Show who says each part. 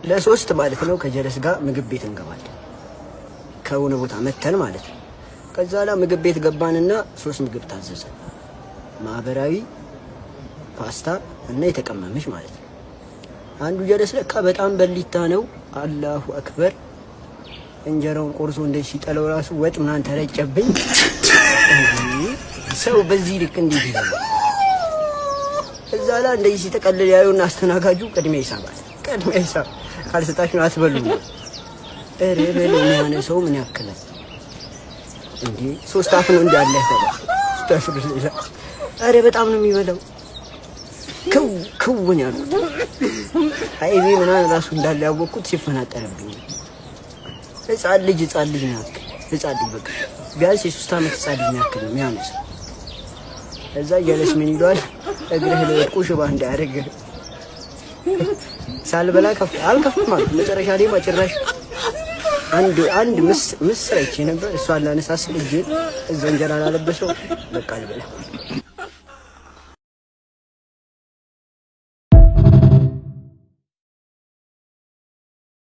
Speaker 1: ለሶስት ማለት ነው ከጀለስ ጋር ምግብ ቤት እንገባለን። ከሆነ ቦታ መተን ማለት ነው። ከዛ ላ ምግብ ቤት ገባንና ሶስት ምግብ ታዘዘ። ማህበራዊ፣ ፓስታ እና የተቀመመች ማለት ነው። አንዱ ጀለስ ለካ በጣም በሊታ ነው። አላሁ አክበር። እንጀራውን ቆርሶ እንደዚህ ሲጠለው ራሱ ወጥ ምናምን ተረጨብኝ። ሰው በዚህ ልክ እንዴት ይላል? እዛ ላይ እንደዚህ ሲጠቀልል ያየውና አስተናጋጁ ቅድሚያ ይሳባል። ቅድሚያ ሂሳብ ካልሰጣችሁ አትበሉ። ኧረ በል የሚያነሰው ምን ያክላል እንዴ? ሶስት አፍ ነው እንዳለ አስተፍርላ። ኧረ በጣም ነው የሚበላው። ክው ክውን ያልኩት አይቤ ምናምን ራሱ እንዳለ ያወቅኩት ሲፈናጠርብኝ። ህፃን ልጅ ህፃን ልጅ ነው ያክል ህፃን ልጅ በቃ ቢያንስ የ3 ዓመት ህፃን ልጅ ነው ያክል ነው የሚያነሳው። እዛ እያለች ምን ይለዋል? እግርህ ለወድቆ ሽባ እንዳያደርግ ሳልበላ ከፍ አልከፍም አልኩት። መጨረሻ ላይ ጭራሽ አንድ አንድ ምስር አይቼ ነበር። እሷን ላነሳ ስል እጄን እዛው እንጀራ ላለበሰው በቃ አልበላም።